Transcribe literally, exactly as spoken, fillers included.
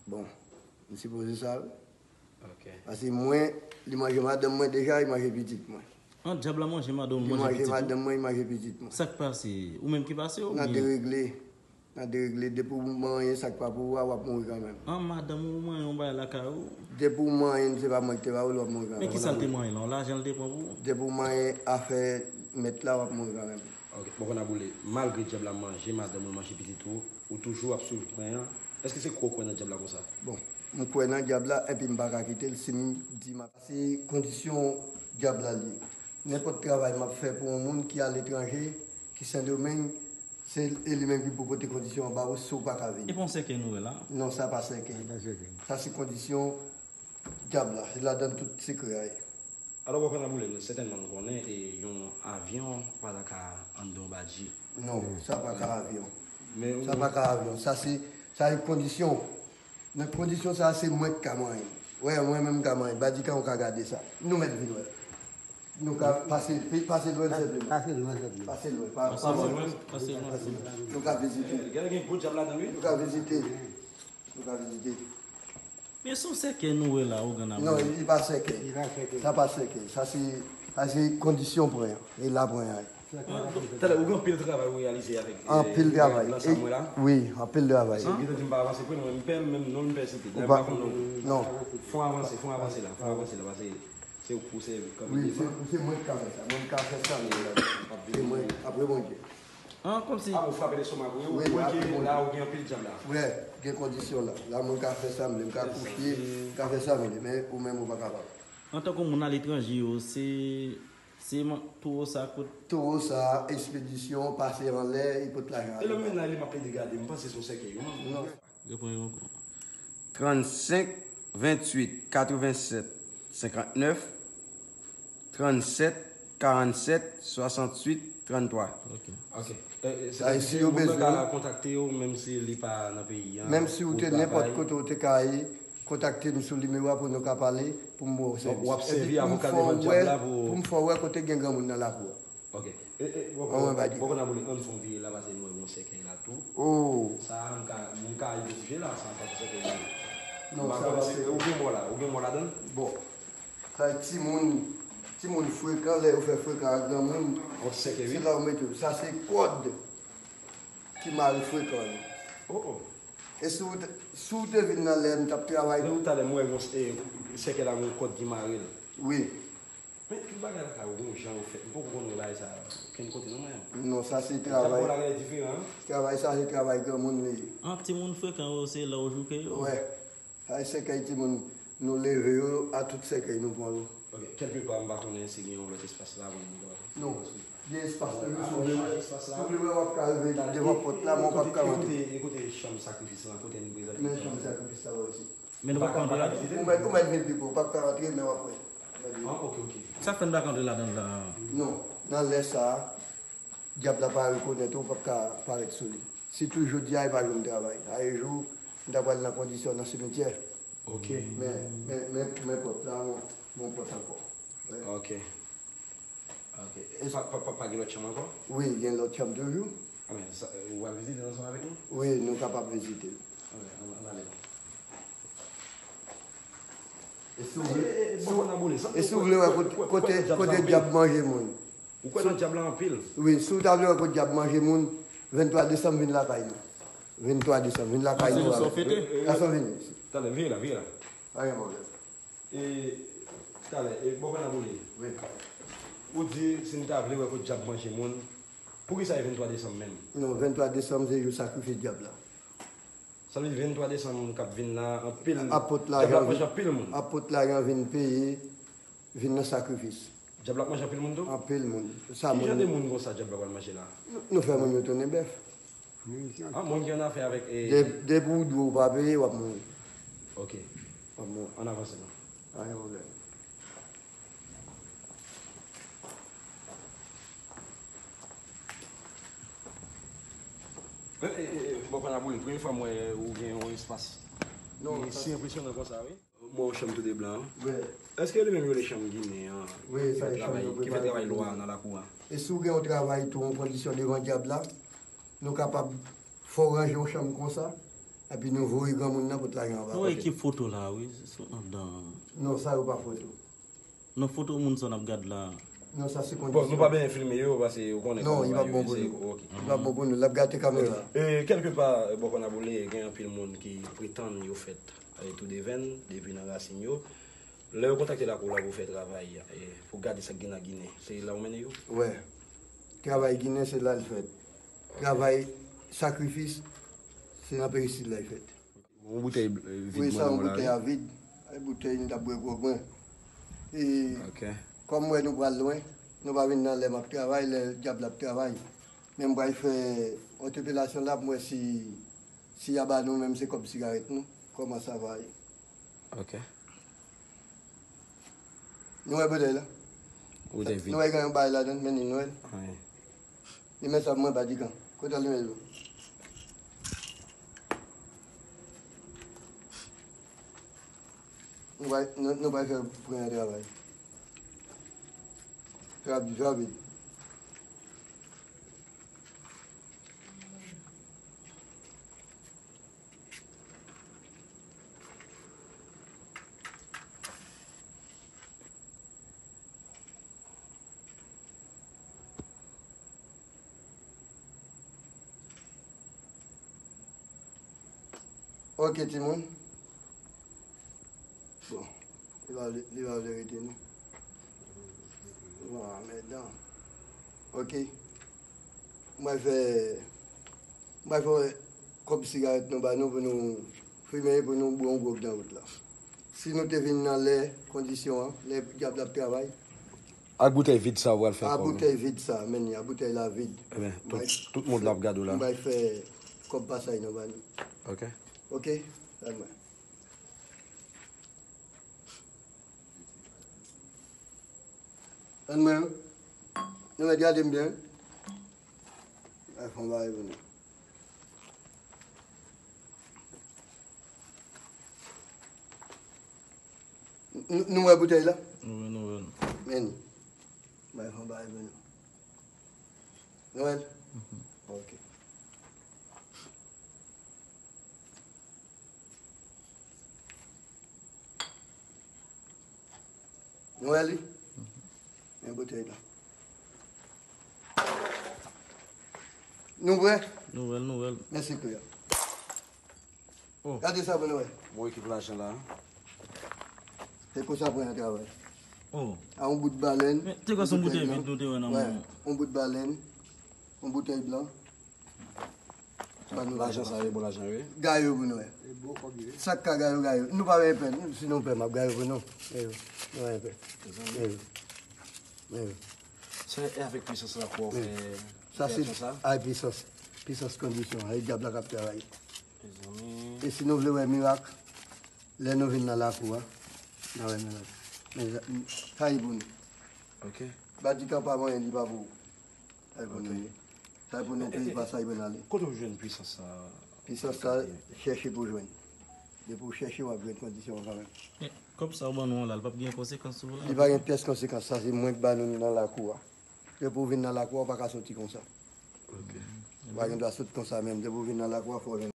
Bon, m sipoze sa, wi. Ok. Paske mwen, li manje madanm mwen deja, li manje pitit mwen. An, dyab la manje madanm ou, li manje pitit ou? Li manje madanm mwen, li manje pitit mwen. Sa k pase? Ou menm ki pase, oubyen? N a deregle. N a deregle. Depi w manyen sa k pa pou ou a, w ap mouri kanmenm. An, madanm ou manyen yon bagay lakay ou? Depi w manyen, se pa mwen ki te ba ou l, w ap mouri kanmenm. Men ki sa l te manyen la? Yon lajan l te pran pou ou? Depi w manyen afè mèt la, w ap mouri kanmenm. Ok, bon, kònn a boule. Malgre dyab la manje madanm ou, manje pitit ou, ou toujou ap swiv pwen an. Èske se kwè w kwè nan dyab la konsa? Bon, m kwè nan dyab la, enpi m pa ka kite l si m di m ap. Se kondisyon dyab la li ye. Nenpòt travay m ap fè pou yon moun ki aletranje, ki Sendomeng, se e li menm ki pou pote kondisyon an ba ou si w pa ka vini. E pa yon sèkèy nou wè la? Non, sa pa sèkèy. Sa se kondisyon dyab la. Se ladan tout sekrè a ye. Alò, bon, kònn a boule, sètènman nou konnen e yon avyon pa ta ka anndan yon badji. Non, sa pa ka avyon. Men sa pa ka avyon. Sa se, sa se kondisyon. Nan kondisyon sa, se mwen k ka manyen. Wè, mwen menm m ka manyen. Badji, kan ou ka gade sa? Nou mèt vin wè. Nou ka pase, pase lwen senpleman. Pase lwen senpleman. Pase lwen. Pa, pase lwen, pase lwen. Nou ka vizite. Gade, gen gwo dyab ladan, wi. Nou ka vizite. Nou ka vizite. Men se yon sèkèy nou wè la, Ougan Amour. Non, li pa sèkèy. Li pa sèkèy. Sa pa sèkèy. Sa se, sa se kondisyon pwen an. E la pwen an ye. Talè, ou gen anpil travay ou reyalize avèk, eh, anpil travay. Wi, anpil travay. Paske ou gentan di m pa avanse pou nou, men m pè, menm non m pèsiste. Ou pa, non. Fò avanse, fò avanse la, fò avanse la, paske se ou k pou sèvi kanmenm. Wi, se, se mwen k ka fè sa. Mwen m ka fè sa, men se mwen, apre Bondye. An, kòmsi. A, ou frape lestomak ou, wi, ou wè ke la, ou gen anpil dyab la. Wi, gen kondisyon la. La, mwen ka fè sa m vle, m ka kouche, m ka fè sa m vle, men ou menm ou pa kapab. Antanke moun aletranje yo, se, se man-, towo sa kot. Towo sa, ekspedisyon, pase anlè, li pot lajan. E lòm menm la, li m ap plede gade, m panse se yon sèkèy, wi. Non. Repran yo ankò. Trannsenk, venntuit, katrevennsèt, senkantnèf, trannsenk, karannsèt, swasanntuit, tranntwa. Ok. Ok. Eh, eh, sa, si yo bezwen, moun nan ka kontakte w, menm si li pa nan peyi a, menm si ou te nenpòt kote, ou te ka kontakte m sou nimewo a pou nou ka pale, pou m ba w sèvis. Donk, w ap sèvi avoka devan dyab la pou, pou m fè w wè kote gen granmoun nan lakou a. Ok. E, e, bon, bon, kònn a boule, ann fè yon vire la, paske nou wè yon sèkèy la tou. Oh. Sa, m ka, m ka idantifye la, sa, sa, sèkèy la. Non, sa, se, ou gen mò la, ou gen mò ladan l? Bon. Sa, timoun, timoun frekan, lè yo fè frekan ak granmoun, se la yo mete yo. Sa, se kòd ki mare frekan yo. Oh, oh. E si w te, si w te vin nan lè m t ap travay tou. Talè, m wè yon, eh, sèkèy la, yon kòd ki mare l. Wi. Men tout bagay lakay ou, gon jan yo fèt. M poko konn wè bagay sa okenn kote non mwen. Non, sa se travay. Travay sa se travay granmoun li ye. An, timoun frekan yo, se la w jouke yo. Wè. Sa se sèkèy timoun nou leve yo, a tout sèkèy nou pran yo. Ok, kèlkepa m pa konnen si gen yon lòt espas la pou nou. Non, gen espas la, si w vle, si w vle wè w ap ka rive devan pòt la, men w p ap ka rantre. E kote, e kote chanm sakrifis lan, kote n prezante? Men chanm sakrifis la wè isit. Men nou p ap ka rantre la? Ou mèt, ou mèt vin pi pre, ou p ap ka rantre, men w ap wè. Ah, ok, ok. Sa fè n pa ka rantre ladan l la? Non, nan lè sa a, dyab la pa rekonèt ou, ou p ap ka parèt sou li. Sitou jodi a, li pa jwenn travay. A yon jou, m ta pral nan kondisyon nan simityè. Ok. Men, men, men, men pòt la, bon, bon pòt ankò. Wè. Ok. Ok. E pa, pa, pa, pa gen lòt chanm ankò? Wi, gen lòt chanm toujou. A, men sa, ou pral vizite l ansanm avèk nou? Wi, nou kapab vizite l. Ok, ann, ann ale. E si w vle, e si w vle wè kote, kote, kote dyab manje moun. Ou kwè nan dyab la anpil? Wi, si w ta vle wè kote dyab manje moun, venntwa desanm vin lakay nou. Venntwa desanm, vin lakay nou. Gason vini. Talè, vire la, vire la. Pa gen pwoblèm. E, talè, e, bon, kònn a boule. Wi. Ou di, si n ta vle wè kote dyab manje moun, poukisa e venntwa desanm menm? Non, venntwa desanm se jou sakrifis dyab la. Sa vle di venntwa desanm k ap vin la, anpil, dyab la ap manje anpil moun. Apot lajan vin peye, vin nan sakrifis. Dyab la ap manje anpil moun tou? Anpil moun. Ki jan de moun konsa dyab la pral manje la? Nou, nou fè moun yo tounen bèf. Ah, moun ki annafè avèk, eh, de-, depi w dwe w pa peye, w ap mouri. Ok. W ap mouri. Ann avanse non. Pa gen pwoblèm. Eh, eh, eh, bon, kònn a boule, premye fwa m wè ou gen yon espas ki si enpresyonan konsa, wi. M wè yon chanm tou de blan. Wi. Èske li menm yo rele chanm Ginen an? Wi, ki fè travay, ki fè travay lwa nan lakou a? E si w gen yon travay tou, yon kondisyon devan dyab la, nou kapab fè w ranje yon chanm konsa, Epi nou voye granmoun nan pot lajan anba. Nou wè ki foto la, wi, sou anndan. Non, sa yo pa foto. Non, foto moun sa n ap gad la. Non, sa se kondisyon. Bon, nou pa bezwen filme yo, paske ou konnen kòman bagay yo ye, se, ok. Li p ap bon pou nou, l ap gate kamera. E, kèlkepa, bò Kònaboule, gen anpil moun ki pretann yo fèt, e, tou devèn, depi nan rasin yo. Lè yo kontakte lakou la pou fè travay, e, pou gade sa k gen nan Ginen, se la ou mennen yo? Wè. Travay Ginen, se la l fèt. Travay sakrifis, se nan peyi Sid la l fèt. Yon boutèy, e, vid. Wi, sa yon boutèy a vid. Ay, boutèy m t ap bwè gwòg mwen. E, kòm m wè nou pral lwen, nou pa vin nan lè m ap travay, lè dyab la ap travay. Men m pral fè entèpelasyon la pou m wè si, si y a ba nou menm se kòb sigarèt nou. Kòman sa va ye? Ok. Nou wè boutèy la? Boutèy vid. Nou wè gen yon bagay ladan, men li nwè. Wi. Li men sa pou mwen pa dikan. Kote limèt ou? Nou pa, nou, nou pa fè premye travay. Trap, trap vit. Ok, timoun. Bon, li pa vle, li pa vle rete, non. Bon, anmèdan. Ok. Mwen fè, mwen fè kòb sigarèt nou ba nou pou nou fimen, pou nou bwè yon gwòg nan wout la. Si nou te vin nan lè, kondisyon an, lè dyab la ap travay. Ak boutèy vid sa ou pral fè kòb. Ak boutèy vid sa, men ni, ak boutèy la vid. Ebyen, tout, tout moun la ap gade w la. M bay fè kòb pasaj nou ba nou. Ok. Ok, sa mwen. Ann mwen, nou mèt gade m byen. Ay, fè yon bagay pou nou. Nou, nou wè boutèy la? Nou wè, nou wè l. Men, bay fè yon bagay pou nou. Nou wè l? Mhm. Ok. Nou wè li? Men boutèy la. Nou prè? Nou wè l, nou wè l. Mèsi, Koya. Oh. Gade sa pou nou wè. Bon ekip lajan la. Se konsa pou yon travay. Oh. A yon bout balèn. Men, te kwè se yon boutèy vid nou te wè nan men w. Yon bout balèn. Yon boutèy blan. Lajan sa yo bon lajan yo ye. Gayo pou nou wè. Sa k ka gayo, gayo. Nou pa gen pè, si nou pè, m ap gayo pou nou. Gayo. Nou pa gen pè. Gayo. Gayo. Se avèk pisans la pou w fè. Sa se, ay, pisans. Pisans kondisyon. Ay, dyab la k ap travay. Mezanmi. E si nou vle wè mirak, lè nou vin nan lakou a, n a wè mirak. Men, sa e pou nou. Ok. Badikan pa manyen, li pa pou ou. Sa e pou nou ye. Sa e pou nou peye pasaj pou n ale. Kote w jwenn pisans sa? Pisans sa, chèche pou jwenn. Depi w chèche, w ap jwenn kondisyon an kanmenm. Men, kòb sa ou ban nou an la, li p ap gen konsekans sou ou la? Li pa gen pyès konsekans, sa se mwen k ba nou nan lakou a. Depi w vin nan lakou a, ou pa ka soti konsa. Ok. Ou pa gen dwa sot konsa menm. Depi w vin nan lakou a, fò w jwenn